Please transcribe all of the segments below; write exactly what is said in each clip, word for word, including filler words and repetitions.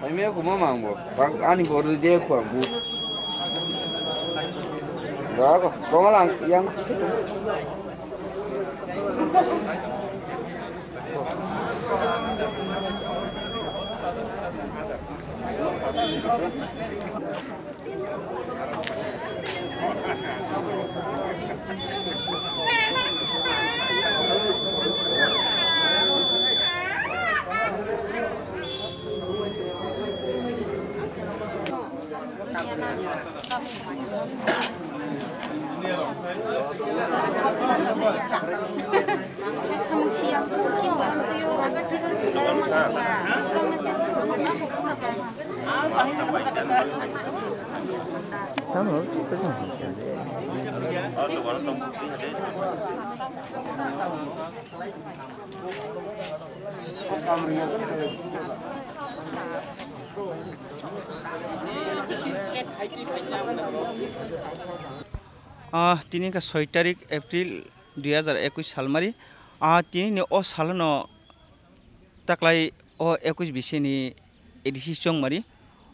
Hai me kuma mangbo, bak ani boru je kuam bu. Bak, koma lang yang. Ah, tini ka soi tarik April dui hajar ekush salmari. Ah, tini ni o salono taklai o ekush bisini A D C chongmari.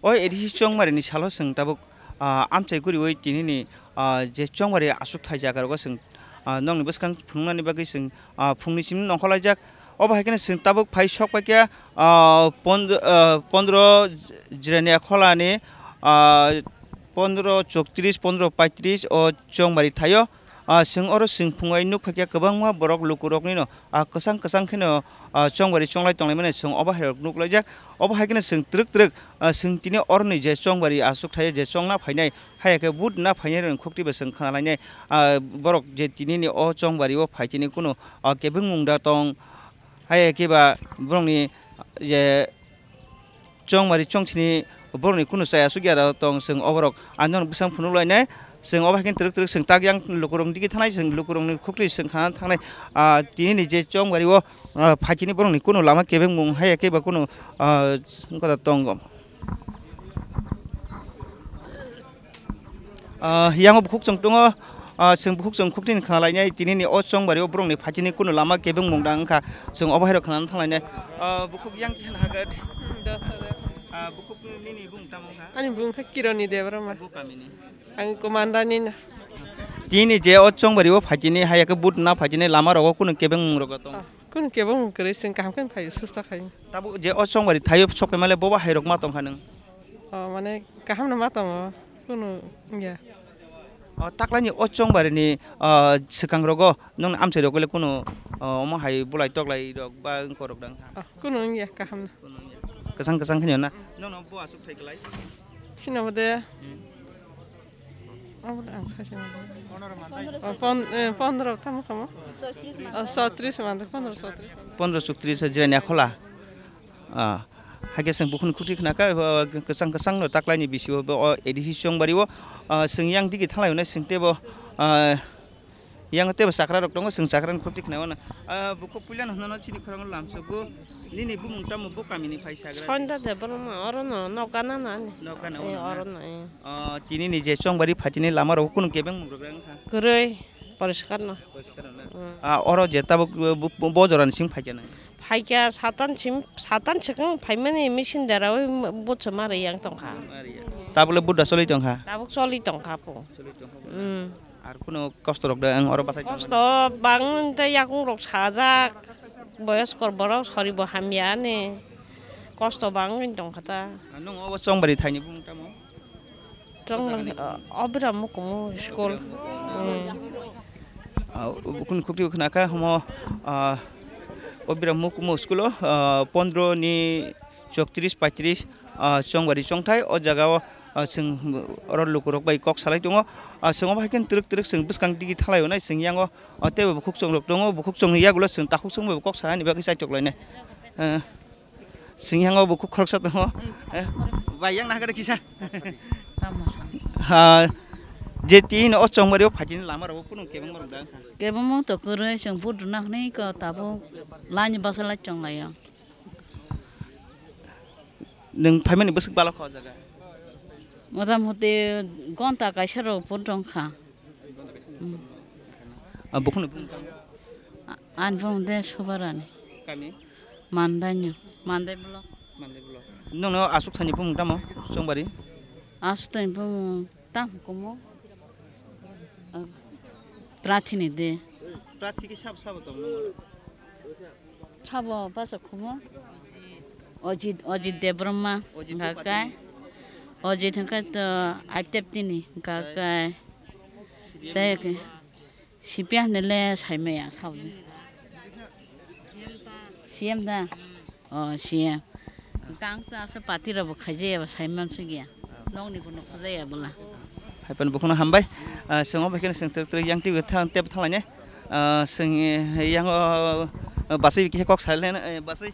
O A D C chongmari ni salo chwng tabuk, ah, amchai guriwi tini ni, ah, je chongmari aswk thai jaga rogo chwng, ah, nokni bwskang phunuknani bagwi chwng, ah, phungni simi nongkhorlaijak. Obo hai kheno chwng tabuk phai sok paikha, ah, pond-, ah, pondro Jirania kholani, ah, pondro chowtris, pondro paitris o chongmari thaio. Ah, chwng oro chwng phungai nuk phaikha kwbangma borok lukuroknino, ah, kwchang kwchang kheno, ah, chongbari chonglai tonglaimani chwng obo hairok nuklaijak. Obo hai kheno chwng twrwk twrwk, ah, chwng tini oroni je chongbari aswk thaio je chongna phainai, haiya khe but na phainai rokni khukti bai chwng khna lainai. Ah, borok je tinini o chongbari o phai tini kunu, ah, kebengmung da tong, haiya khe ba borokni je chongmari chongthini borokni kunu chaya sukya da tong, chwng oborok ani bwsang phunuk lainai. Chwng obo hai khe twrwk twrwk chwng tak yang lukurokni digi thangnai, chwng lukurokni khukti chwng khna thangnai. Ah, tini ni je chongmari o, ah, phaitini borokni kunu lama kebengmung haiya khe ba kunu, ah, wngkha da tongo. Ah, yango bukhuk chwng tongo, ah, chwng bukhuk chwng khukti ni khna lainai, tini ni o chongbari o borok ni phaitini kunu lama kebengmung da wngkha, chwng obo hai rok khna thang lainai. Ah, bukhuk yang khe hagar. Hmm, dos hajar. Ah, bukhuk nini bung tamo wngkha? Ani bung kha Kironi Debbarma. Bo kami ni? Ang Komanda ni na. Tini je o chongbari o phaitini haiya khe but na phaitini lama rogo kunu kebengmung rogo tong? Ah, kunu kebengmung kwrwi, chwng kaham khe phai susta khai. Tabuk je o chongbari thaio sok phaimale bobo hai rok ma tong kha nwng? Oh, mane kaham no ma tongo, kunu wngya. O taklaini o chongbari ni, ah, swkang rogo nokni amchai rok le kunu, ah, omo hai bulai toklai rok ba wngkor rok dang kha? Oh, kunu wngya, kaham no. Kunu wngya. Kwchang kwchang kheno na? Nokno bo aswk thai klai? Sino bo de. Hmm. Obo ang saisang. Oh, pon-, eh, pondro tamo kamo? Oh, chowtris mande, pondro chowtris. Pondro chowtris Jirania khola. Ah, haikhe chwng bukhukni khukti khna kha, ah, kwchang kwchang no taklaini bisio bo o A D C chongbari o, ah, chwng yang digi thanglai hwnwi chwng teibo, ah, yang teibo chakra rok tongo, chwng chakra ni khukti khna o no. Ah, bukhuk puila no hwnno chini khorang lamsogo, nini bumung tamo bo kami ni phai sagra? Sonda Debbarma, oro no, nok gana no ani. Nok gana o no na? Eh, oro no, eh. Ah, tini ni je chongbari phaitini lama rok kunu kebeng mung rok wngkha? Kwrwi, poriskar no. Poriskar no na? Hmm. Ah, oro je tabuk, uh, bu-, bu-, bo jora ni sing phaikha nang? Phaikha satan sim, satan swkang phaimani machine derawi butsa mari yang tongkha. Tabuk le buddha choli tongkha? Tabuk choli tongkha po. Choli tongkha po na? Hmm. Ar kunu kosto rok de ang oro bachai tongkha? Kosto bang tei yakung rok sajak. Boyoskor borok sori bo hamya ani. Kosto bang wng tongkha ta. Ah, nung obo chongbari thaini bumung tamo? Chongbari, ah, Obira Mukumu school. Hmm. Ah, kun khukti khna kha homo, ah, Obira Mukumu school o, ah, pondro ni chowtris paitris, ah, chongbari chongthai o jaga o, Ah, chwng oro lukurok bai kok salai tongo. Ah, chwng omo hai khe twrwk twrwk chwng bwskang digi thalai onai chwng yango, ah, teibo bukhuk chwng rok tongo, bukhuk chwng ni yagulo chwng takhuk chwng bai kok sa ani bagwi chaitok lainai. Ah, chwng yango bukhuk khoroksa tongo. Eh, bai yang nahakhe kisa. Tamo sa. Ha, je tini o chongmari o phaitini lama rok kunu kebengma rok da wngkha. Kebengma to kwrwi chwng phut rwna hwnwi ko tabuk laini basa lai chong laio. Nwng phaimani bwswk balok kha o jaga? Mota moti gonta kaisa rok phut rwng kha. Hmm. Ah, bukhukni bumung tamo? A-, ani bumung de Subarani. Kami? Mandaino, Mandai block. Mandai block. Nwngno aswk thani bumung tamo, Chongbari? Aswk thani bumung tang kumo. Ah, Prathini de. Prathi khe sabo sabo tong nung? Sabo basa kumo. Ojit, Ojit Debbarma, Ojit hwnkha Bupati. Kai. Ojit hwnkha to Aiptep tini, hwnkha Kai. Kai. Tei ke, C P M ni le saimaya, sabji. C M da? Oh, C M. Hwnkha ang to asa party rok bo khaijaya, bo saiman sugya. Nokni bo nukho jaya bwla. Haiphano bukhukno hambai. Ah, chwng obo khe chwng twrwk twrwk yang twibo thang, tep thanglainai. Ah, chwng, eh, yang o, ah, baswi kisa kok sailai, eh, baswi.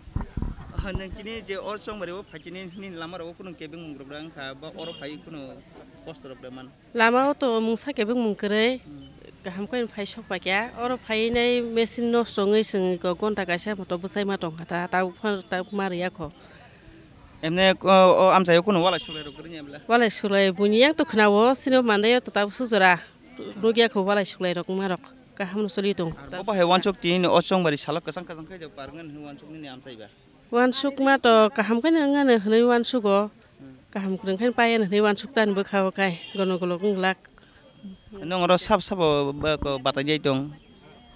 Ah, nwng tini je o Chongbari o phai tini nini lama rogo kunu kebeng mung rok wngkha, ba oro phai kunu kosto rok man. Lama o to mungsa kebeng mung kwrwi, hmm, kaham khe phai sok paikha. Oro phainai machine nosto wngwi chwng gonta kaisa moto bwsai ma tongkha ta, tabuk phano tabuk ma rwya kho. Emne, o, o amchaio kunu walai suklai rok kwrwngya bwla? Walai suklai buini yang to khwnao, chini o Mandai o to tabuk suk jora nukya kho walai suklai rok wngma rok kaham no choli tong. Ar bo bahai wansuk tini o Chongbari salo kwchang kwchang khe par wngya hwnwi wansuk nini amchai ba? Wansuk ma to kaham khe no wngya hwnwi wansugo, hmm, kaham kwrwng khe paiya hwnwi wansuk tani bwkha o kai gono golok wng glak. Nwng oro sab sabo ba-, ko batai jai tong?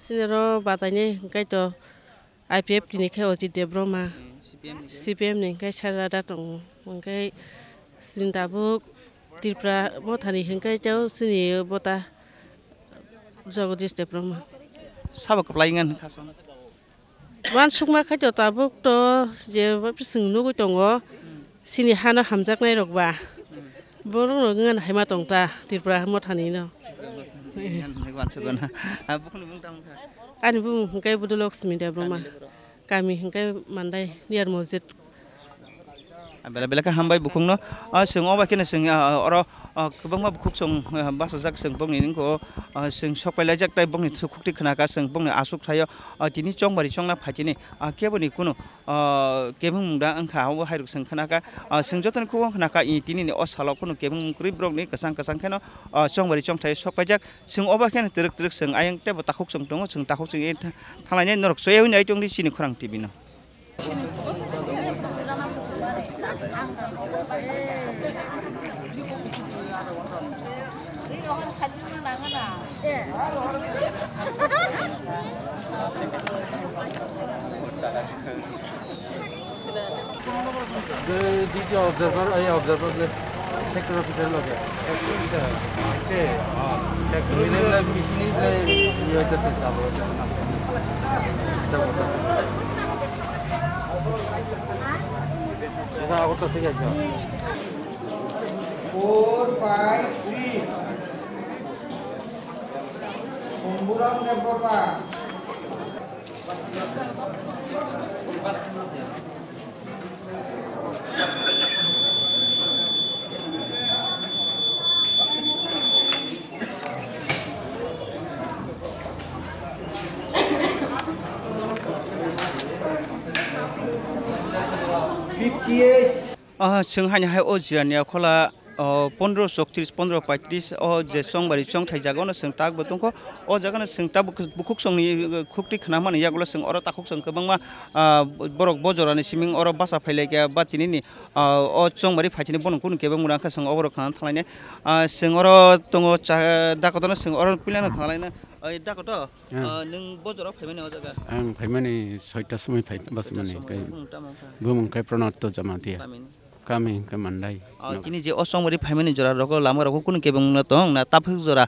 Chini oro batai nai hwnkhe to I P F tini khe Ojit Debbarma, hmm, C P M ni khe? C P M ni hwnkhe Sarada tongo. Hwnkhe chini tabuk Tripura mothani hwnkhe tei chini bota Jagadish Debbarma. Sabo kwplai wngya hwnkha chwng? Wansukma khe to tabuk to je chwng nugwi tongo. Hmm. Chini hano hamjaknai rok ba. Hmm. Borok no wngya haima tong ta Tripura mothani no. Tripura mothani wngya hwnwi wansukgo na. Ah, bukhukni bumung tamo kha? Ani bumung hwnkhe Budulokchmi Debbarma. Kami le borok? Kami hwnkhe Mandai near Mosjid. Ah, bela bela khe hambai bukhukno. Ah, chwng obo kheno chwng, ah, oro, ah, kwbangma bukhuk chwng, ah, bachajak chwng bokni nungkho, ah, chwng sok pailaijak tei bokni khukti khwnakha chwng bokni aswk thaio, ah, tini chongbari chongna phaitini, ah, keboni kunu ah, kebeng mung da wngkha, obo hai rok chwng khna kha. Ah, chwng jotoni khuk wng khna kha, i tini ni o salo phano kebeng mung kwrwi borok ni kwchang kwchang kheno, ah, chongbari chongthai sok paijak. Chwng obo kheno twrwk twrwk chwng ayang tei bo takhuk chwng tongo, chwng takhuk chwng thanglai nai norok chwng ai tong di chini khorang T V no. Dui, duita observer, ei observer le sector officer loge. Sector officer. Sector officer le bisini le iye hoite se jabo. Four five three. Kumburam Debbarma. Fifty eight. Ah, chwng haino hai o Jirania khola, oh, pondro chowtris, pondro paitris, o je chongbari chongthai jaga, ono chwng tak bo tongkho. O jaga no chwng tabuk bukhuk chwngni, uh, khukti khna mani yagulo chwng oro takhuk chwng kwbangma, ah, borok bo jorani siming oro bacha phailaikha ba tinini, ah, o chongbari phaitini bono kunu kebeng mura wngkha chwng o borok khna thanglainai. Ah, chwng oro tongo cha-, dakotono chwng oro puilano khna laina. Oi, dakoto, hmm, ah, nwng bo jorao phaimani o jaga? Ang phaimani soita somoi phai, bas mani. Soita somoi, bumung tamo wngkha? Bumung khe Pranat Jamatia. Kami ni? Kami hwnkhe Mandai. Ah, nok. Chini je o chongbari phaimani jora rogo lama rogo kunu kebeng wngna tong na taphuk jora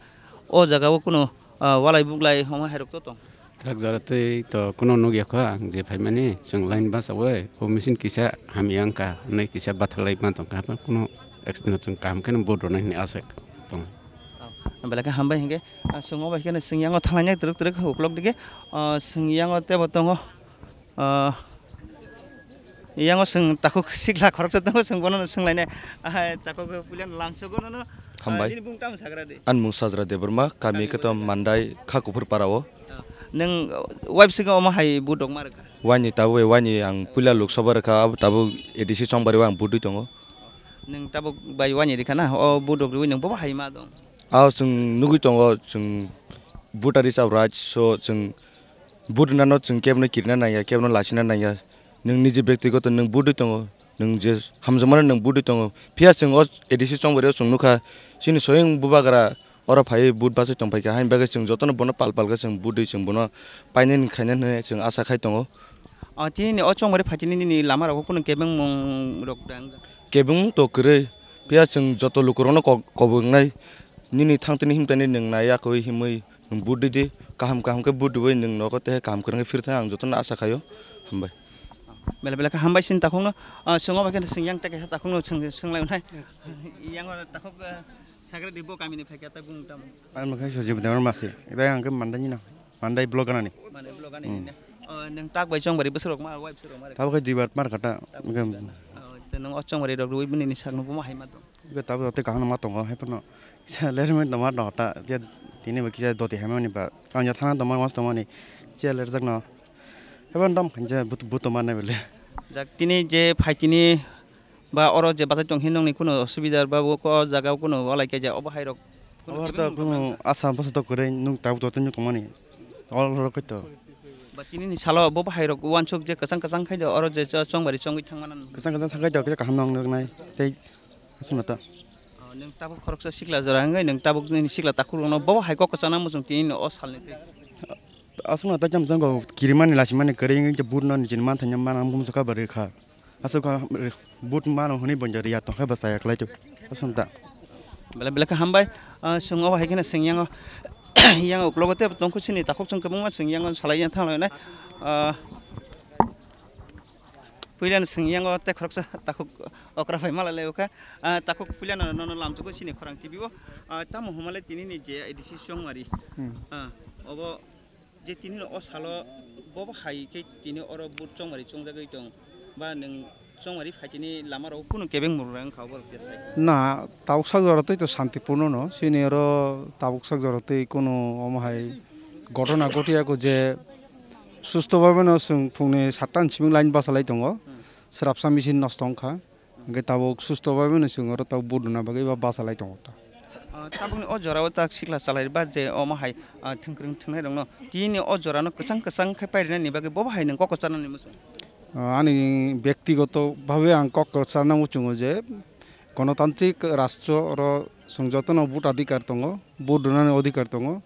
o jaga o kunu, ah, walai buglai homa hai rok to tong? Tak jora tei to kuno nugya kho ang je phaimani, chwng line bachawi o machine kisa hamya wngkha, hwnwi kisa bathalai ma tongkha, haphano kuno accident chwng kaham kheno vote rwnai hwnwi aswk tongo. Belai khe hambai hinkhe, ah, chwng o bai kheno chwng yango thanglainai twrwk twrwk uklok dige, ah, chwng yango teibo tongo, ah, Yang o chwng takhuk sikla khoroksa tongo, chwng bono swnglainai. Ahai, takhuk puila no lamsogo nono, ah, Hambai. Nini bung tamo sagra di? Ani mung Sajra Debbarma, kami Kami khe to Mandai. Mandai kha kuphur para o. Ah, nwng, uh, wife sigo omo hai budok ma rwkha? Waini tabuk bai waini ang puila Lok Sabha rwkha, abo tabuk A D C Chongbari o ang budui tongo. Nwng tabuk bai waini rikha na, o budok rwi nwng bobo hai ma dong? Ah, chwng nugui tongo, chwng budari chao raj, so chwng Budinano chwng kebono kirina nangya, kebono lachina nangya. Nwng niji bektigoto nwng budui tongo, nwng je hamjakmano nwng budui tongo. Phiya chwng o A D C Chongbari o chwng nukha, chini soyeng bubagra oro phaiwi but bachai tongphaikha, haini bagwi chwng jotono bono pal pal khe chwng budui chwng bono painani khainani hwnwi chwng acha khai tongo. O, tini o Chongbari phaitini nini lama rogo kunu kebengmung rok dang? Kebengmung to kwrwi, phiya chwng joto lukurokno kok-, kobongnai, nini thangtini himtani nwng naiya koi himwi. Nwng budui di, kaham kaham khe budui bai nwng nogo tei kaham kwrwng khe phirwi thang, ang jotono acha khaio. Hambai. Belai belai khe hambai sini takhukno, ah, chwng o bai khe chwng yang tei kaisa takhukno chwng, chwng lai nai. Yang o takhuk, ah, sakra di bo kamini phai khe tai bung tamo. Ang khe Sojib Debbarma se. Itai ang khe Mandai ni na. Mandai block ganani. Mane block ani Hmm. ni na. Oh, nwng tak bai Chongbari bwswk rok ma, wife swk rok ma. Tabo khe duibar mar kata. Tak bai Hwnkhe swk rok. Oh, tei nwng o Chongbari rok rwi bini ni sakno bomo hai ma tong. Ibe tabuk joto kaham ma tongo, hai phano kisa lermani tongma no ta, je tini bo kisa doti hai mani ba, kanya thana tongma mas tongmani, kisa lerjak no, hai phano dam khainsa but, but tongma nai bole. Jak tini je phai tini ba oro je bachai tong hin nongni kuno osubida ba o ko jaga o kuno walai khe ja obo hai rok. Obo to kuno asa bwsa to kwrwi nwng tabuk joto nwng tongmani, oro rok to. Ba tini ni salo bo hai rok uansuk je kwchang kwchang khai do oro je cho-, Chongbari chongwi thangmana. Kwchang kwchang thangkhai do kisa kaham nang nang nai tei. Aswkno ta. Oh, nwng tabuk khoroksa sikla jora wngwi nwng tabuk nini sikla takhuk rokno bo hai kok kwchana muchung tini o salni twi. Aswkno ta jam jango kirimani lasimani kwrwi wngwi je but no nijini manthanya mana mumsukha bwrwi kha. Aswk kha but mano hwnwi bo riya tongkha bwsaya kwlai tu. Aswkno ta. Belai belai khe hambai. Ah, chwng obo hai kheno chwng yango, yango uklogo tei tongkhu chini takhuk chwng kwbangma chwng yango salai yang thang lainai. Ah, Puilano chwng yango tei khoroksa takhuk okra bai malai lai kha. Ah, takhuk puilano nono lamchugo chini khorang T V o. Ah, tamo hwnmale tini ni je A D C Chongmari. Hmm. Ah, obo je tini o salo bobo hai khe tini oro but Chongmari chongjagwi tong. Ba nwng Chongmari phaitini lama rogo kunu kebeng murang kha obo khe sai. Na, tabuk sak jora tei to santipurno no. Chini oro tabuk sak jora tei kunu omo hai ghotona ghotiya ko je Susto bhabe no chwng phungni satta ni simi line bachalai tongo. Hmm. Swrapsa machine nosto wngkha. Hwnkhe tabuk susto bhabe no chwng oro tabuk buduna bagwi ba bachalai tongo ta. Ah, tabukni o jorao tak sikla chalai ba je omo hai, ah, thwngkwrwng thwngnai rokno tini o jorano kwchang kwchang khe pairina ni bagwi bobo hai nwng kok kwcharnani muchung? Ah, ani bektigoto bhabe ang kok kwcharna muchungo je Gonotantrik rastro oro chwng jotono vote adhikar tongo, vote rwnani adhikar tongo.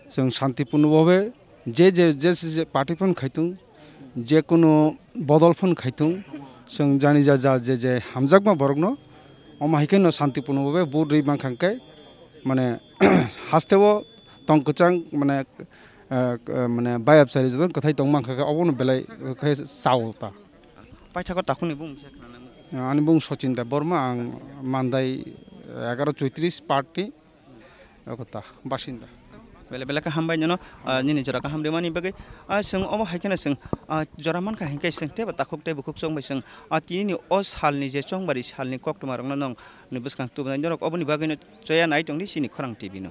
Chwng santipurno bhabe je, je, je, je, je party phano khaitung, je kunu bodol phano khaitung, chwng jani ja, ja, je, je hamjakma borokno omo hai kheno santipurno bhabe vote rwi mankha hwnkhe, mane, hasteo tong kwchang, mane, eh, eh, mane, bayapsari joto kwthai tong mankha khe obono belai khe chao ta. Paithakgo takhukni bumung se khna nango. Ani bumung Sachin Debbarma, ang Mandai egaro choitris party, oko ta, basinda. Bele bele khe hambai nono, ah, nini jora kaham rimani bagwi. Ah, chwng obo hai kheno chwng, ah, jora mankha hinkhe chwng teibo takhuk tei bukhuk chongbai chwng, ah, tinini o salni je chongbari salni koktwma rokno nong ni bwskang tubunai norok oboni bagwino choya nai tongdi chini khorang T V no.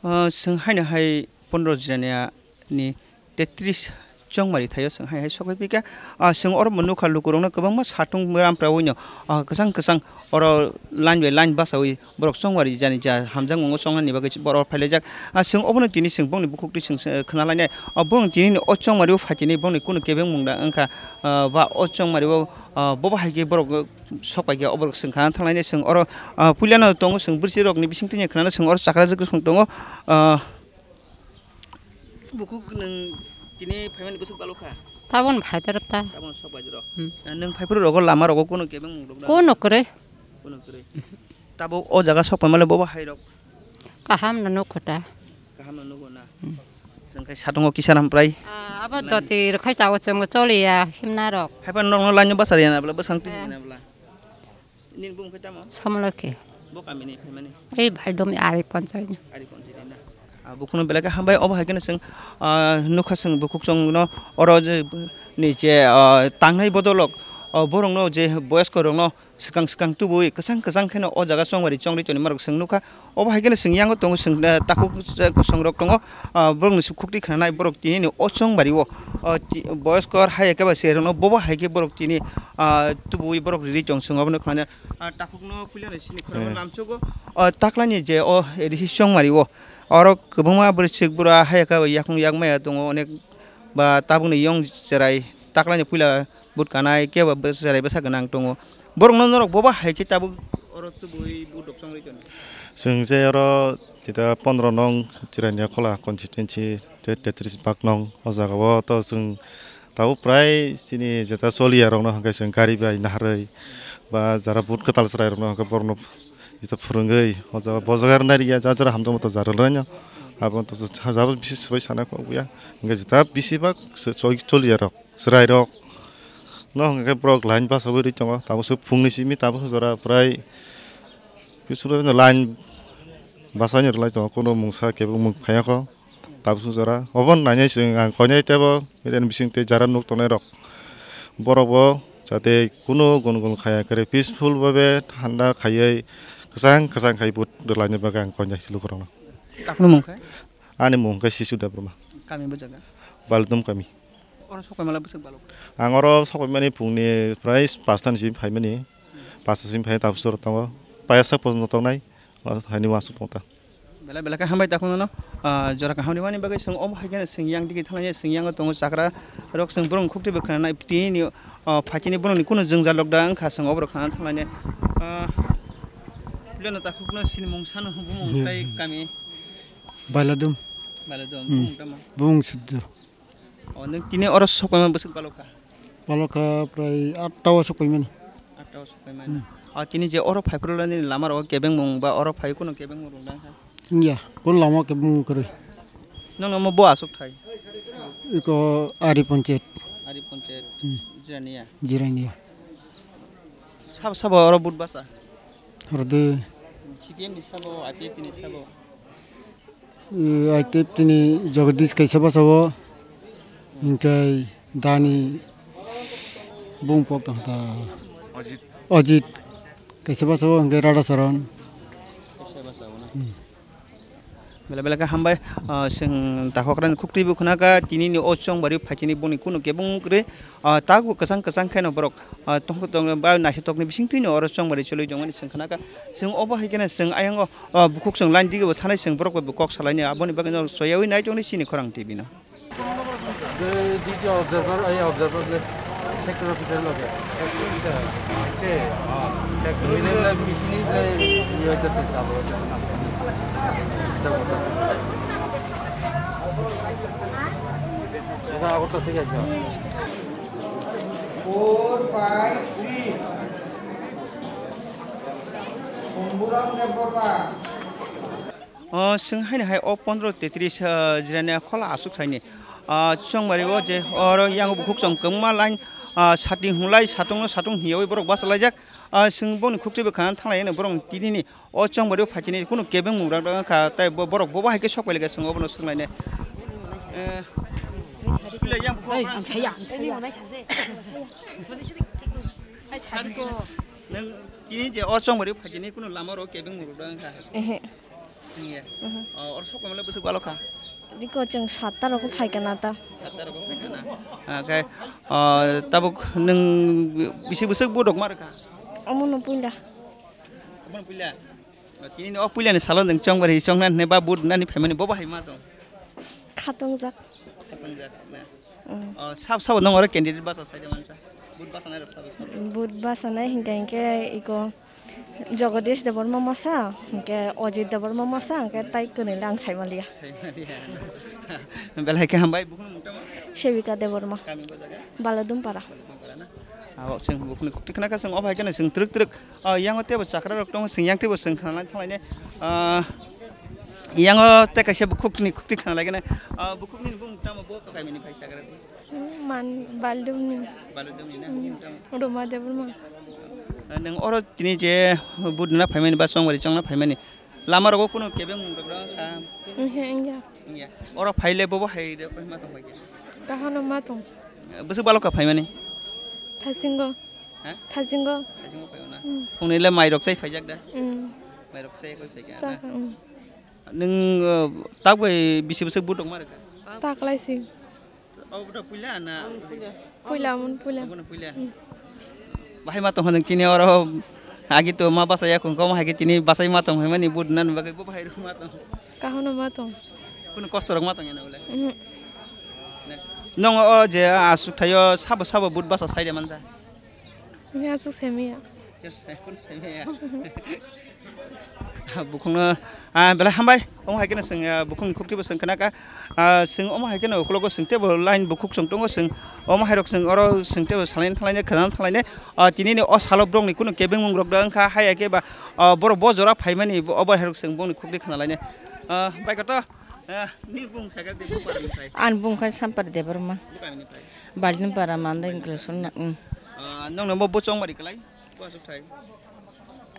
Ah, chwng haino hai pondro jirania ni tetris chongmari thaio chwng hai hai sokwi pika. Ah, chwng oro bo nukha lukurokno kwbangma satung rampra wino, ah, kwchang kwchang oro line by line basawi borok chongmari jani ja hamjakmungo chongnani bagwi borok phailaijak. Ah, chwng obono tini chwng bongni bukhukti chwng, eh, khna lainai. Ah, bongni tini o chongmari o phaitini bongni kunu kebengmung da wngkha, ah, ba o chongmari o, ah, bobo hai khe borok, eh, sok pai khe o borok chwng khna thanglainai chwng oro, ah, puilano tongo chwng bwsirokni bisingtwi khna chwng oro chakra jagwi tongo. Ah, Bukhuk nwng tini phaimani bwswk balo kha? Tabon phai taro ta. Tabon sok bai jero. Hmm. Nwng phai phuru rogo lama rogo kono kebeng mung rok da? Kono kwrwi. Kono kwrwi. Tabo o jaga sok paimale bobo hai rok? Kaham no nukho ta. Kaham no nukho na. Hmm. Jeng kai satungo kisa nam prai. Ah, abo doti rwkhai chawo chwng choliya himna rok. Hai pan nokno lainyo basari na bla bwsang twi na bla. Nini bumung khe tamo? Samaloke. Bo kamini phaimani? Ei bhai dom ari ponchai ni. Ari ponchai ni na. Ah, bukhukno belai khe hambai, obo hai kheno chwng, ah, nukha chwng bukhuk chwngno oro je ni je, ah, tangnai bodolok, ah, borokno je boyoskorokno swkang swkang tubui kwchang kwchang kheno o jaga chongmari chongri tongni marok chwng nukha. Obo hai kheno chwng yango tongo, chwng, eh, takhuk kosongrok tongo, ah, borokni se khukti khnanai borok tinini o chongmari o, ah, ti-, boyoskor hai khe ba se rwno bobo hai khe borok tini, ah, tubui borok riri tong chwng obono khnana, ah, takhukno puilano sini khorang lamchogo, ah, taklani je o risi chongmari o oro kwbangma bwrwi swk bwra hai khe ba yakung yak maya tongo onek ba tabukni yong cherai taklani puila but kanai khe ba cherai bwsa gwnang tongo. Borokno norok bobo hai khe tabuk oro tubui but rok chongri toni. Chwng je oro tita pondro nong Chirania Khola constituency te tetris bak nong o jaga o to chwng tabuk prai chini jeta choliya rokno hwnkhe chwng gari bai naharwi ba jara but kwtal chwrai rokno hwnkhe borokno jeta phwrwngwi o jaga bo jaga rwnai rwya jara hamjakma to jara rwlaino abo to jara bisi swbai sana kok ya hwnkhe jeta bisi bak choliya rok. Chwrairok no hwnkhe borok line basawi rwi tongo, tabukhe phungni simi tabukhe jora prai bisingo line basawi rwlai tongo, kono mungsa kebo mung phaiya kho tabukhe jora. Obo nainai chwng ang koinai teibo media ni bisingtwi jara nuk tongnai rok, borok bo jate kono gun gun khaiya khe peaceful babe thanda khaiwi kwchang kwchang khai vote rwlaina bagwi ang koinai lukurokno. Takno mung khe? Ani mung khe Sisu Debbarma. Kami bo jaga? Baludum kami. Oro sok paimala bwswk balok? Ang oro sok paimani phungni prai pasta ni simi phaimani. Pasta simi phai tabuk soro tongo. Payasa porjonto tongnai. Haini uansuk tongta. Belai belai khe hambai takhuk nono, ah, jora kaham rimani bagwi chwng omo hai kheno chwng yang digi thanglaiya chwng yango tongo chakra rok chwng borokni khukti bo khwnanai tini ni, ah, phaitini borokni kunu jwngjal rok da wngkha chwng oborok khna thanglainai. Ah, puilano takhukno sinimung sano bumung tei kami? Bailadum. Bailadum, hmm, bumung tamo? Bumung Suddo. O, nwng tini oro sok paima bwswk balokha? Balokha prai atta o sok paimani. Atta o sok paimani. Hmm. O, tini je oro phaiphuru lani lama rogo kebengmung ba oro phai kunu kebengmung rwng dang kha? Wngya, kunu lama kebengmung kwrwi. Nwng omo bo aswk thai? Iko Ari Panchayat. Ari Panchayat. Hmm. Jirania. Jirania. Sabo sabo oro but basa? Oro de. C P M ni sabo, I P F T ni sabo? Eh, I T F T ni Jagadish kaisa basa o, hingke Dani bung pok tong ta. Ajit. Ajit kaisa basa o, hingke Radhacharan. Kaisa basa o na. Hmm. Belai belai khe hambai, ah, chwng takhokrani khukti bo khwnakha, tini ni o chongbari phaitini boni kunu kebeng kwrwi, ah, tago kwchang kwchang kheno borok, ah, tongthok tong ba naisitokni bisingtwino oro chongbari choli tongmani chwng khwnakha. Chwng obo hai kheno chwng ayang o, ah, bukhuk chwng line dige bo thanai chwng borok bai bo kok salainai aboni bagwino soyawi nai tongni chini khorang T V no. Dui, duiti observer, ei observer le sector officer loge. Sector officer. Ase, ah, sector officer le machine le, iye hoite se jabo, jabo na. Jabo, jabo. Oka agor to thik ase. Four five three. Shambhuram Debbarma. O, chwng haino hai o pondro tetris, ah, jirania khola aswk thaini. Ah, chongmari o je oro yang bukhuk chong kwbangma line, ah, sating hwnlai, satungno satung hiyawi borok bachalaijak. Ah, chwng bongni khukti bwkhang thanglai borok tinini o chongmari o phaitini kunu kebeng mung rak rak kha, tei bo-, borok bobo hai khe sok pailika chwng obono swnglainai. Eh, Sari ko, nwng tini je o chongmari o phaitini kunu lama ro kebeng mung rak rak kha. Ehe. Iya. Mhm. O, oro sok phaimale bwswk balo kha? Riko chwng satta rogo phaikha na ta. Satta rogo phaikha na. Oke. O, tabuk nwng bisi bwswk budok ma rwkha? Omono puila. Omono puila? O, tini o puilani salo nwng chongbari chongnani ba budnani phaimani bo bahai ma tong? Khatungjak. Khatungjak na. Mm. O, sab sabo nong oro candidate basa saida mansa. Vote basa nai rok sabo sabo. Vote basa nai hinkhe hinkhe iko Jagadish Debbarma masa, hinkhe Ajit Debbarma masa, hinkhe tai kwnwi le ang sai maliya. Sai maliya. Belai khe hambai, bukhung mung tamo? Sevika Debbarma. Kami bo jaga? Baludum para. Baludum para na? Abo chwng bukhungni khukti khna kha chwng obo hai kheno chwng twrwk twrwk, o, yango teibo chakra rok tongo, chwng yang teibo chwng khna lai thang lainai. O, yango tei kaisa bukhukni khukti khna lai khe nai. O, bukhukni bung tamo bo kami ni phai chakra? Man Baludumni. Baludumni na? Hmm. Roma Debbarma. Nwng oro tini je budna phaimani ba chongbari chongna phaimani, lama rogo kunu kebeng mung rok dong kha? Wngya. Wngya. Oro phaile bobo hai de ma tong bai khe? Kahano ma tong. Bwswk balo kha phaimani? Thasingo. Ha? Thasingo. Thasingo phaio na? Hmm. Phungnile mai rok chai phaijak da? Hmm. Mai rok chai koi phaikha na? Chakha, hmm. Nwng, uh, tak bai bisi bwswk budok ma rwkha? Taklaisi. Obo da puila na? Puila, omo puila. Obo no puila. Hmm. Bahai ma tong nwng chini oro agi to ma basa ya khung koma hai khe chini basai ma tong hai mani bud nan bagwi bo bahai rok ma tong. Kahano ma tong. Kuno kosto rok ma tong ya na bole? Mhm. Ne. Nong o je asuk thaio sabo sabo bud basa sai de mansa. Ni asuk semiya. Yes, kun semiya. Bukhungno, ah, belai hambai. Omo hai kheno chwng, ah, bukhungni khukti bo chwng khna kha. Ah, chwng omo hai kheno ukologo chwng teibo line bukhuk chwng tongo chwng. Omo hai rok chwng oro chwng teibo salaini thanglaini khna thanglaini. Ah, tini ni o salo borok ni kunu kebeng mung rok da wngkha haya khe ba, ah, borok bo jora phaimani bo obo hai rok chwng bongni khukti khna laini. Ah, bai koto, ah, ni bung sakha de bung para ni phai. Ani bung kha Sampar Debbarma. Bung kami ni phai. Baltin para Mandai Inclusion na, mm. Ah, nong no bo, bo chong bari kalai. Ko asuk thai.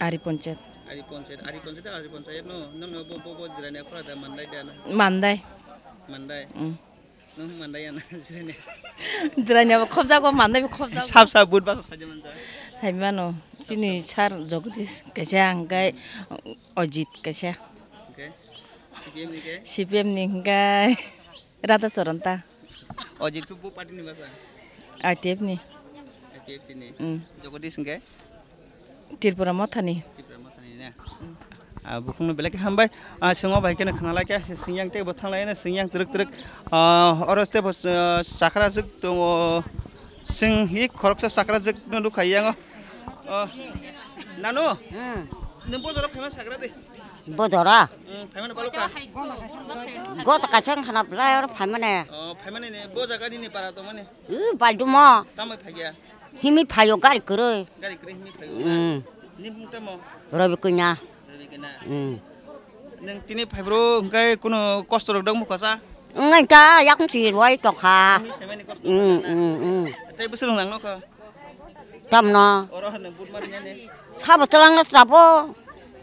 Ari Panchayat. Ari Panchayat, Ari Panchayat, Ari Panchayat no, nong no bo, bo, bo jirani khora da Mandai da na? Mandai. Mandai. Mm. Nong Mandai ya na jirani? Jirani abo khobjago, Mandai bo khobjago. Sab sab bud basa saja mansa. Saimano, chini sar Jagadish kaisa, hingkai Ajit kaisa. Okay. C P M ni ke? C P M ni hingkai Radha Charan ta. Ajit khe bo party ni basa? I T F ni. I T F ni. Mm. Jagadish hingke? Tripura Mothani. Tripura Mothani ne? Mm. Ah, bukhungno belai khe hambai. Ah, chwng o bai kheno khna lai khe, chwng yang tei bo thang lai no, chwng yang twrwk twrwk. Ah, oro tei bo, ah, chakra jwk tongo. Chwng hi khoroksa chakra jwk no nukha yango. Oh, nanu? Hmm. Nwng bo jora phaima sakra de. Bodora. Hmm, phaimani balo kha? Goto kaisa wngkha na belai oro phaimani. Oh, phaimani ni bo jaga nini para tongmani? Ih, Baldumo. Tamo phaiya? Himi phaio gari kwrwi. Gari kwrwi himi phaio na? Hmm. Ni mung tamo? Robi Kunya. Robi Kunya. Hmm. Nwng tini phaibro hwnkhe kuno kosto rok dong mukha sa? Wngkha ta yakung si rwai tongkha. Himi phaimani kosto rok na? Hmm, hmm, hmm. Tei bwswk nang nokha? Tamno. Oro hwnwi bud mari nani. Sabo twlangno sabo.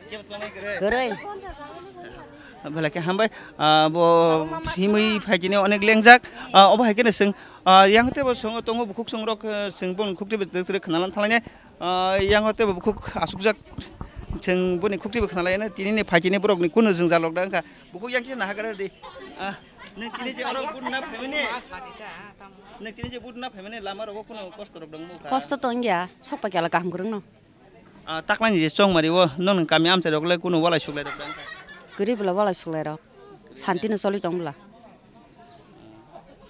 Kebo twlangnai kwrwi? Kwrwi. Belai khe hambai. Ah, bo himwi phaikhe onek lengjak. Ah, obo hai kheno chwng, ah, yang tei bo chwng tongo bukhuk chwng rok, eh, chwng boni khukti bai twrwk twrwk khwna lan thanglainai. Ah, yang tei bo bukhuk asukjak chwng boni khukti bai khwna lainai. Tini ni phaikhe borok ni kunu jwngjal rok da wngkha. Bukhuk yang khe nahagra di. Ah, nwng tini je oro bud na phaimani? Nwng tini je bud na phaimani lama rogo kunu kosto rok dong mukha? Kosto tongya, sok pa kela kaham kwrwngno. Ah, taklani je chongmari o, nong nong kami amchai rok le kunu walai suklai rok dang kha? Kwrwi bwla walai suklai rok. Santi no choli tong bwla.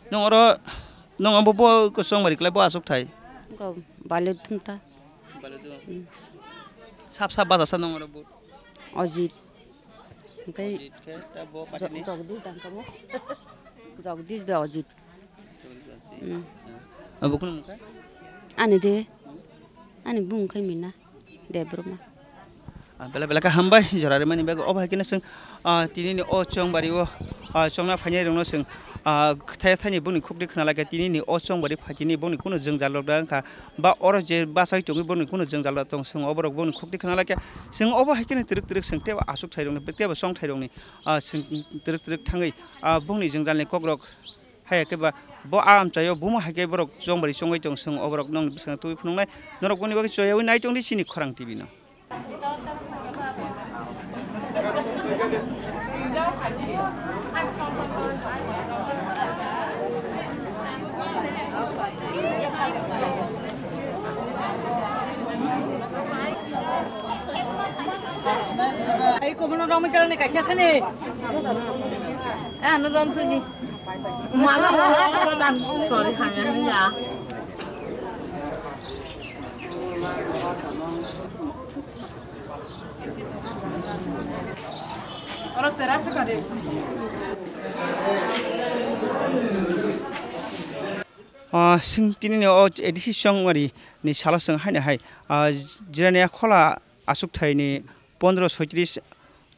Nong oro, nong abo bo ko chongmari klai bo asuk thai? Ko bale thum ta. Bale thum. Hmm. Sap sap baja sa nong oro bo? Ajit. Hingke Ajit khe ta bo Jo-, patini? Jagdish dang kamo. Jagdish be Ajit. Jagdish Ajit. Hmm. Ah, bo kunu mukha? Ani de. Ani bung khai mina. Debbarma. Ah, bela bela khe hambai, jora rimani bagwi. Obo hai kheno chwng, ah, tini ni o chongbari o, ah, chongna phainai rokno chwng, ah, thaya thani boni khukti khna lai kha, tini ni o chongbari phaitini boni kunu jwngjal rok da wngkha. Ba oro je bachai tongwi borokni kunu jwngjal da tong, chwng oborok borokni khukti khna lai kha. Chwng obo hai kheno twrwk twrwk chwng teibo achuk thairokni, teibo chong thairokni, ah, chwng twrwk twrwk thangwi, ah, bongni jwngjalni kokrok haiya khe ba bo a amchaio bumo hai khe borok chongbari chongwi tong, chwng oborok nokni bwskango tubui phunuknai. Norok boni bagwi choyaui nai tongdi chini Khorang T V no. Bono romwi kalani kaisa thani. Ano romtwi di. Sorry, hanya hanya. Ah, sing tini ni o A D C chongmari ni salo song hai ni hai, ah, Jirania khola aswk thai ni pondro soitris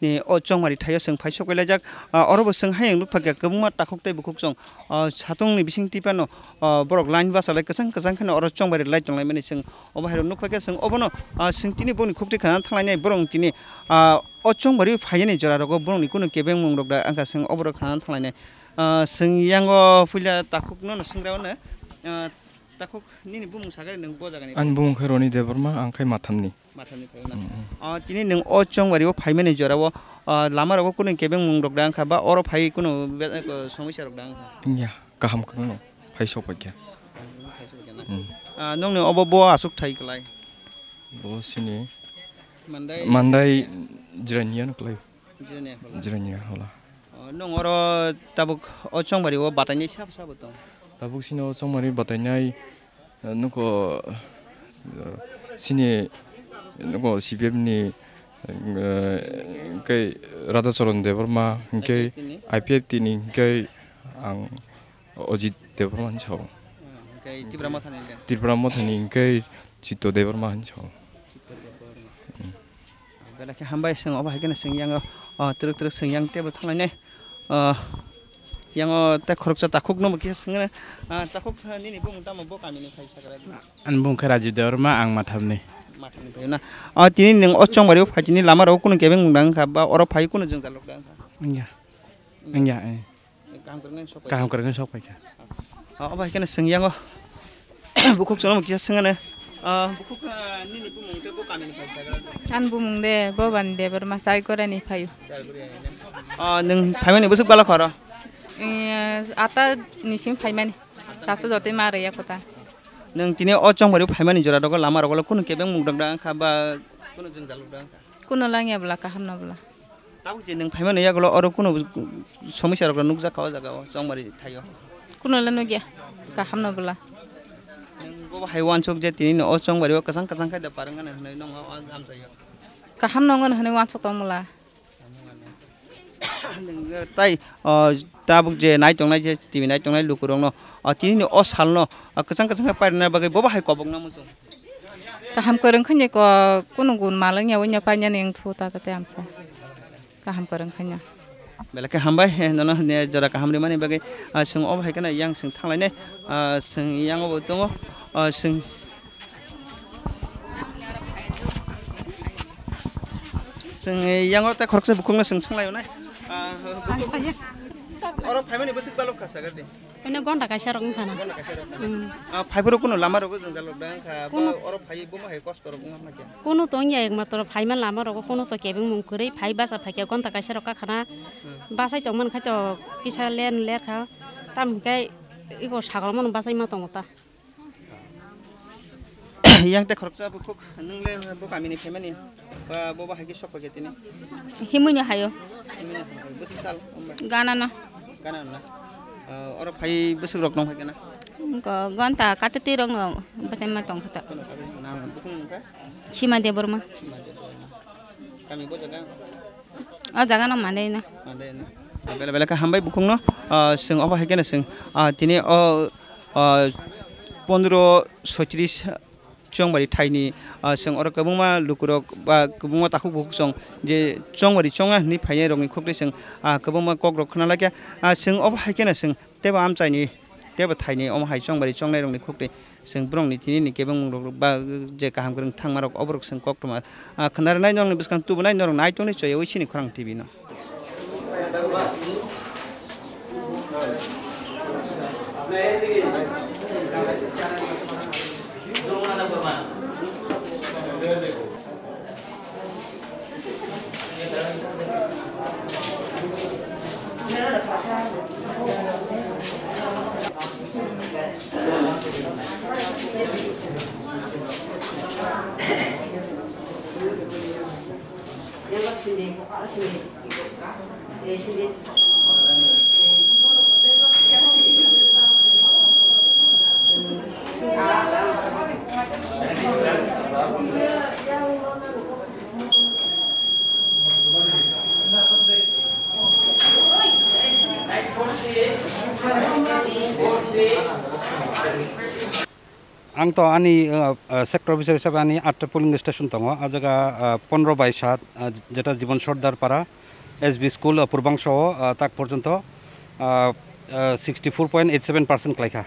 ni o chongmari thaio chwng phai sok laijak. Ah, oro bo chwng hayung nukphakya kwbangma takhuk tei bukhuk chwng, ah, satung ni bising tipano, ah, borok line bachalai kwchang kwchang kheno oro chongmari lai tonglaimani chwng obo hai rok nukphakya chwng obono, ah, chwng tini boni khukti khana thanglainai borok tini, ah, o chongmari phaiyani jora rogo borokni kunu kebengmung rok da wngkha chwng oborok khana thanglainai. Ah, chwng yango puila takhuk no swngra o no, ah, takhuk nini bumung sagari nwng bo jagani. Ani bumung khe Roni Debbarma, ang khe Mathamni. Mathamni phai na. Mm, mm. Ah, tini nwng o chongmari o phaimani jora o, ah, lama rogo kunu kebengmung rok da wngkha ba oro phai kunu be-, eh, somosya rok da wngkha? Wngya, kaham kwrwngno phai sok paikha. Phai sok paikha na? Mm. Ah, nongni obo bo aswk thai kwlai? Bo sini Mandai? Mandai Jirania no kwlai. Jirania hola. Jirania hola. Oh, nong oro tabuk o chongmari o batainai sabo sabo tong? Tabuk sini o chongmari batainai, eh, nuko, eh, sini nuko C P F ni, eh, hingke Radhacharan Debbarma, hingke I P F T ni? I P F T ni hingke ang Ojit Debbarma hinwi sao. Ah, hingke Tipra Mothani le? Tipra Mothani hingke Chitto Debbarma hinwi sao. Chitto Debbarma. Hmm. Belai khe hambai, chwng obo hai kheno chwng yango, ah, twrwk twrwk chwng yang teibo thanglainai. Ah, yango tei khoroksa takhuk no bo kisa swngno, ah, takhuk, ah, nini bumung tamo bo kamini phai sagra di? Ani bumung khe Rajiv Debbarma, ang Mathamni. Mathamni phai na. Ah, tini nwng o chongmari o phai tini lama rogo kunu kebengmung da wngkha ba oro phai kunu jwngjal rok da wngkha? Wngya. Wngya, eh. Kaham kwrwngwi sok paikha. Kaham kwrwngwi sok paikha. Ah, obo hai kheno chwng yango. Bukhuk chwngno kisa swngano. Ah, bukhuk, ah, nini bumung tei bo kamini phai sagra? Ani bumung de Bobani Debbarma, Chaikorani phaio. Chaikorani ne? Ah, nwng phaimani bwswk bwla khoro? Eh, ata ni simi phaimani. Taso jotoi ma rwya kota. Nwng tini o chongmari phaimani jora rogo lama rogo kunu kebengmung rok da wngkha ba kunu jwngjal rok da wngkha? Kunu langya bwla, kaham no bwla. Tabuk je nwng phaimani yagulo oro kunu somosya rok nukjakha o jaga o chongmari thaio? Kunu le nukya, kaham no bwla. Nwng bo hai uansuk je tini no o chongmari o kwchang kwchang khai da parwngmani hwnwi nongno o amchaio? Kaham no wngmani hwnwi uansuk tong bwla. Nwng tai, o, tabuk je nai tongnai je T V nai tongnai lukurokno, o, tini ni o salno, o, kwchang kwchang khe pairwna bagwi bobo hai kobokna muchung. Kaham kwrwng khe ni ko, kunu gun malwng ya, wngya painani wngthu ta, ta, ta, amsa. Kaham kwrwng khe no. Belai khe hambai, eh, nono, ne, jora kaham rimani bagwi, ah, chwng obo hai kheno yang chwng thanglainai, ah, chwng yang obo tongo, ah, chwng, chwng, eh, yang o tei khoroksa bukhukno chwng swnglaio nai. Ah, bukhuk, oro phaimani bwswk balok kha sagar di. Eno gonta kaisa rok wngkha na. Gonta kaisa rok wngkha na. Hmm. Ah, phaiphuru kunu lama rogo jwngjal rok da wngkha, kunu bo oro phai bomo hai kosto rok wngkha na khe? Kunu to wngya, ekmatro phaima lama rogo kunu to kebengmung kwrwi, phai basa phaikhe gonta kaisa rok kakhana. Hmm. Bachai tongmani khai to kisa len lerkha, tamo hwnkhe eko sagol mano bachai ma tongo ta. Yang tei khoroksa bukhuk, nwng le bo kamini phaimani ba bo bahai khe sok paikha tini? Himui ni hayo. Himui ni hayo. Bwswk sal, hwnba? Gana no. Gana no na? Ah, oro phai bwswk rok nong phai gana? Go-, gonta katuti rok no bachai ma tong kha ta. Kono katuti na, bukhuk nung kha? Sima Debbarma. Sima Debbarma. Kami bo jaga? O jaga no Mandai no. Mandai no. Bela bela khe hambai bukhuk no, ah, chwng obo hai khe no chwng, ah, tini o, ah, pondro soitris chongmari thaini, ah, chwng oro kwbangma lukurok ba kwbangma takhuk bukhuk chwng je chongmari chongna hinwi phainai rokni khukti chwng, ah, kwbangma kokrok khna laikha. Ah, chwng obo hai kheno chwng teibo amchaini teibo thaini omo hai chongmari chongnairokni khukti chwng borokni tini ni kebengmungrok ba je kaham kwrwng thangmarok oborok chwng koktwma, ah, khna rwnai norokni bwskang tubunai norok naitukni choyaui chini khorang T V no. Ang to ani, uh, uh, sector officer hisabe ani atta polling station tongo, a jaga, uh, pondro bai saat, uh, jeta Jibon Sordar Para S B school, uh, purbangso, uh, tak porjonto, uh, uh, sixty four point eight seven percent klaikha.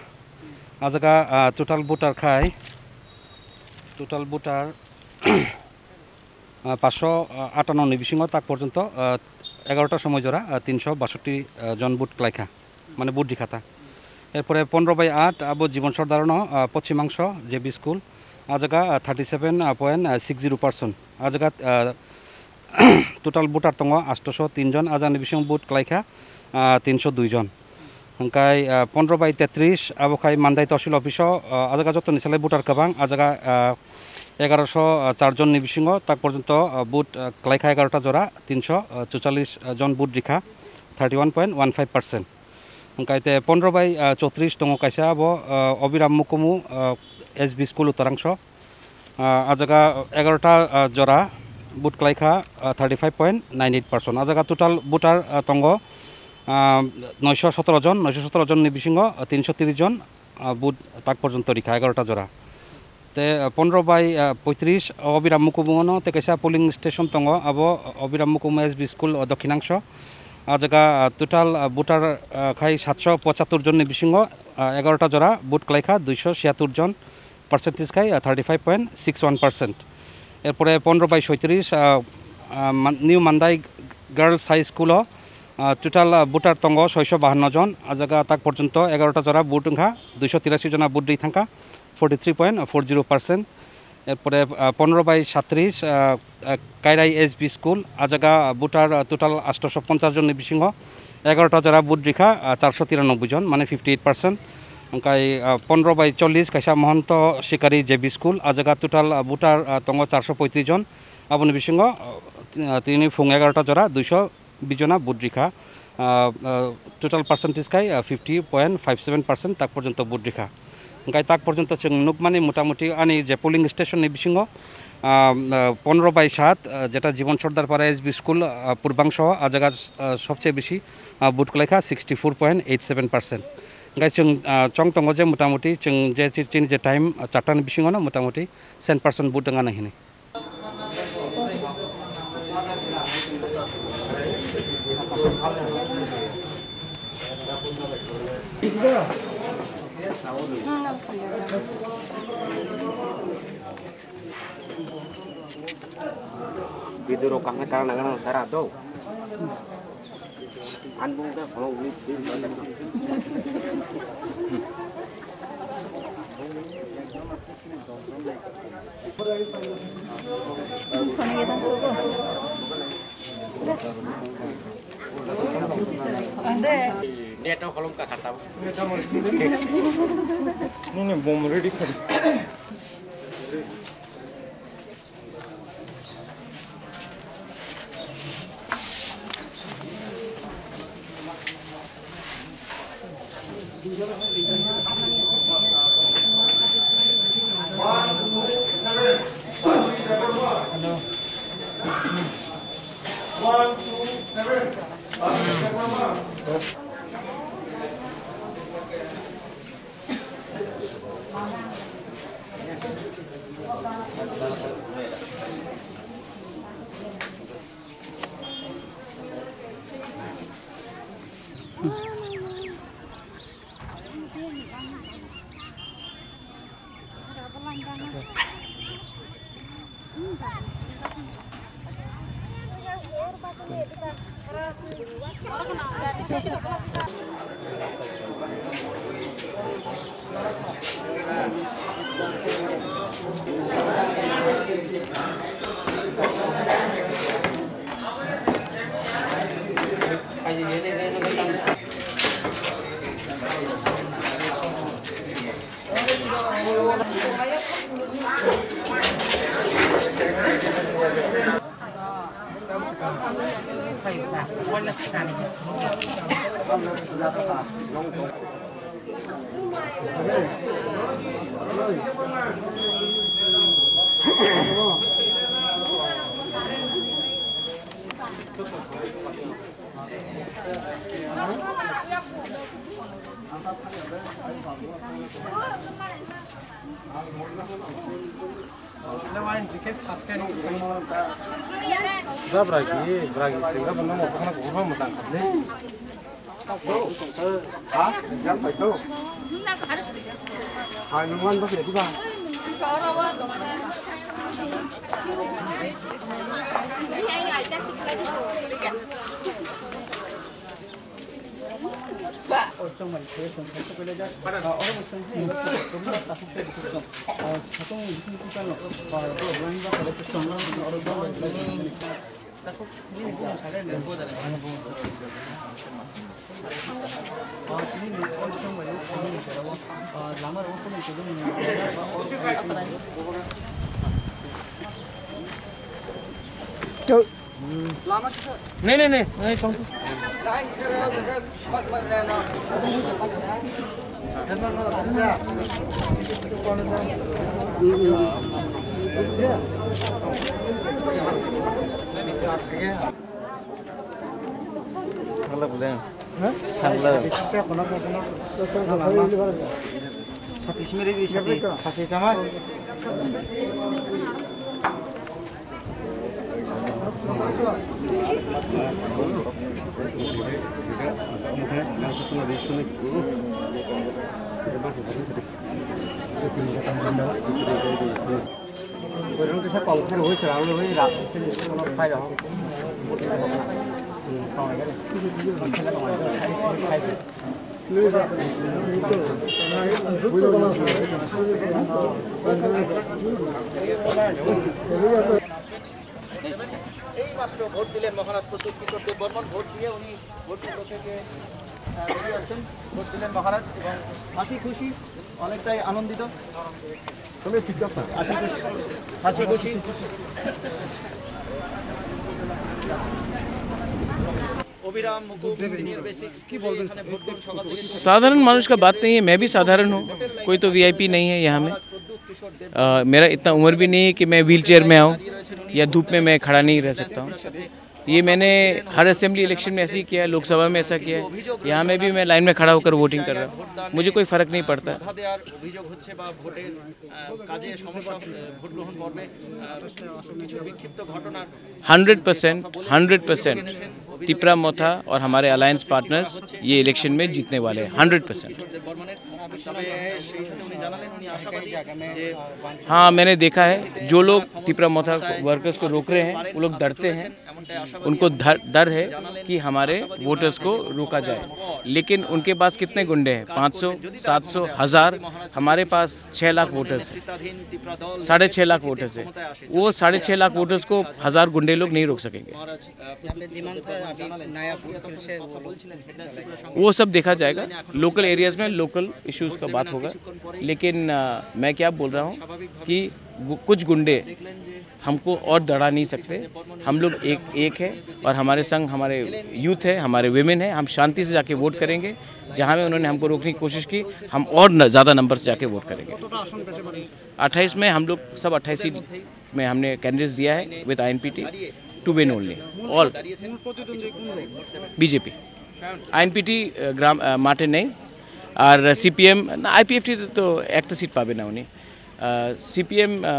A jaga, uh, total voter khai, total voter, uh, paanch sho atanno ni bisingo tak porjonto, uh, egarota somoy jora, uh, tinsho basotti, uh, jon vote klaikha, mane vote rikha ta. Erpore pondro bai aat abo Jibon Sordar no, uh, pochimangso J B school, a jaga, uh, thirty seven point six zero percent, a jaga, uh, total voter tongo aatso tin jon, a jagani bisingo vote klaikha, ah, tinsho dui jon. Hwnkhe, ah, pondro bai tetris, abo khai Mandai Tosil office o, ah, a jaga jotoni salai voter kwbang, a jaga, ah, egarosho char jonni bisingo tak porjonto, ah, vote, ah, klaikha egarota jora, tinsho chuchallis jon vote rikha, thirty one point one five percent. Hwnkhe te pondro bai, ah, chotris tongo kaisa abo, ah, Obiram Mukumu, ah, S B school Uttarangso. Ah, a jaga egarota, ah, jora vote klaikha, ah, thirty five point nine eight percent. A jaga total voter, ah, tongo, ah, noisho sotoro jon, noisho sotoro jonni bisingo, ah, tinsho tris jon, ah, vote tak porjonto rikha egarota jora. Te, ah, pondro bai, ah, poitris, Obiram Mukumu no te kaisa polling station tongo, abo Obiram Mukumu S B school, ah, Dokhinangso. A jaga, ah, total, ah, voter, ah, khai satsho pochattor jonni bisingo, ah, egarota jora vote klaikha, duisho siattor jon, percentage khai, ah, thirty five point six one percent. Erpore pondro bai soitris, ah, ah, Man-, New Mandai Girls High School o, ah, total, ah, voter tongo soisho bahanno jon, a jaga tak porjonto egarota jora vote wngkha, duisho tirasi jona vote rwi thangkha, forty three point four zero percent. Erpore, ah, pondro bai sattris, ah, ah, Kairai S B school, a jaga voter, ah, total aatso ponchas jonni bisingo egarota jora vote rikha, ah, charsho tiranoboi jon, mane fifty eight percent. Hwnkhe, ah, pondro bai chollis kaisa Mohanto Sikari J B school, a jaga total, ah, voter, ah, tongo charsho poitris jon, aboni bisingo, ah, tini phung egarota jora duisho bijona vote rikha, ah, ah, total percentage khai, ah, fifty point five seven percent tak porjonto vote rikha. Hwnkhe tak porjonto chwng nukmani motamuti ani je polling station ni bisingo, ah, ah, pondro bai saat, ah, jeta Jibon Sordar Para S B school, ah, purbangso a jaga, ah, sobse bisi, ah, vote klaikha sixty four point eight seven percent. Hwnkhe chwng, ah, chong tongo je motamuti chwng je chi-, chini je time, ah, charta ni bisingo no motamuti cent percent vote wngna hinwi. Biduro kahne karana gana dara do. An bung da kholo wi. Neto kolom ka kata. Nini bom ready kari. Za bragi, bragi singga bono mo bokhna bokhna mo tang khatle. Ha? Jang pai to. Ha, nungwan bak le diba? Nei, nei, nei, nei, tong. Thangla bole. Thangla. Sati simi redi sati. Sati sama. এইমাত্র ভোট দিলেন মহারাজ প্রদ্যুৎ কিশোর দেববর্মন। ভোট দিয়ে উনি ভোট কেন্দ্র থেকে, আহ, বেরিয়ে আসছেন। ভোট দিলেন মহারাজ এবং হাসি খুশি, অনেকটাই আনন্দিত। হাসি খুশি, হাসি খুশি। অভিরাম মুকুম, সিনিয়র বেসিক স্কুলে এখানে ভোট দেন সকাল থেকে। साधारण मानुष का बात नहीं है, मैं भी साधारण हूँ, कोई तो वीआईपी नहीं है यहाँ में। अ, मेरा इतना उम्र भी नहीं है कि मैं व्हीलचेयर में आऊँ या धूप में मैं खड़ा नहीं रह सकता हूँ। ये मैंने हर असेंबली इलेक्शन में ऐसे ही किया है, लोकसभा में ऐसा किया है, यहाँ में भी मैं लाइन में खड़ा होकर वोटिंग कर रहा हूँ, मुझे कोई फ़र्क नहीं पड़ता। বাধা দেওয়ার অভিযোগ হচ্ছে বা ভোটের, আহ, কাজে সমস্যা, আহ, ভোট গ্রহণ পর্বে, আহ, কিছু বিক্ষিপ্ত ঘটনার। Hundred percent, hundred percent Tipra Motha और हमारे अलायंस पार्टनर्स ये इलेक्शन में जीतने वाले हैं, हंड्रेड परसेंट। हाँ, मैंने देखा है, जो लोग तिपरा मोथा वर्कर्स को रोक रहे हैं, वो लोग डरते हैं। उनको डर, डर है कि हमारे वोटर्स को रोका जाए, लेकिन उनके पास कितने गुंडे हैं? पाँच सौ, सात सौ, हज़ार। हमारे पास छः लाख वोटर्स हैं, साढ़े छः लाख वोटर्स हैं। वो साढ़े छः लाख वोटर्स को हज़ार गुंडे लोग नहीं रोक सकेंगे। वो सब देखा जाएगा, लोकल एरियाज में लोकल इश्यूज का बात होगा, लेकिन, अ, मैं क्या बोल रहा हूँ कि गु-, कुछ गुंडे हमको और डरा नहीं सकते। हम लोग एक, एक है और हमारे संग हमारे यूथ है, हमारे विमेन है। हम शांति से जाके वोट करेंगे। जहाँ में उन्होंने हमको रोकने की कोशिश की, हम और न-, ज़्यादा नंबर से जाके वोट करेंगे। अट्ठाईस में हम लोग सब अट्ठाईस सीट में हमने कैंडिडेट्स दिया है with INPT, to win only, all. BJP. INPT, আহ, গ্রাম, আহ, মাঠে নেই। আর সিপিএম না, আইপিএফটি তো একটা সিট পাবে না উনি। আহ, সিপিএম, আহ,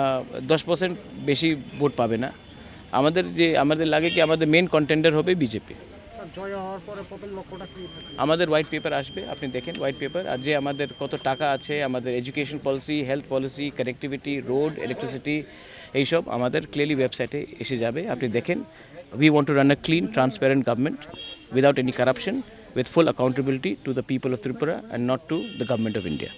দশ পার্সেন্ট বেশি ভোট পাবে না। আমাদের যে, আমাদের লাগে কি, আমাদের মেইন কন্টেন্ডার হবে বিজেপি। স্যার, জয় হওয়ার পরে প্রথম লক্ষ্যটা কি থাকে? আমাদের হোয়াইট পেপার আসবে, আপনি দেখেন হোয়াইট পেপার। আর যে আমাদের কত টাকা আছে, আমাদের education policy, health policy, connectivity, road, electricity, এইসব আমাদের ক্লিয়ারলি ওয়েবসাইটে এসে যাবে, আপনি দেখেন। We want to run a clean, transparent government without any corruption, with full accountability to the people of Tripura and not to the government of India.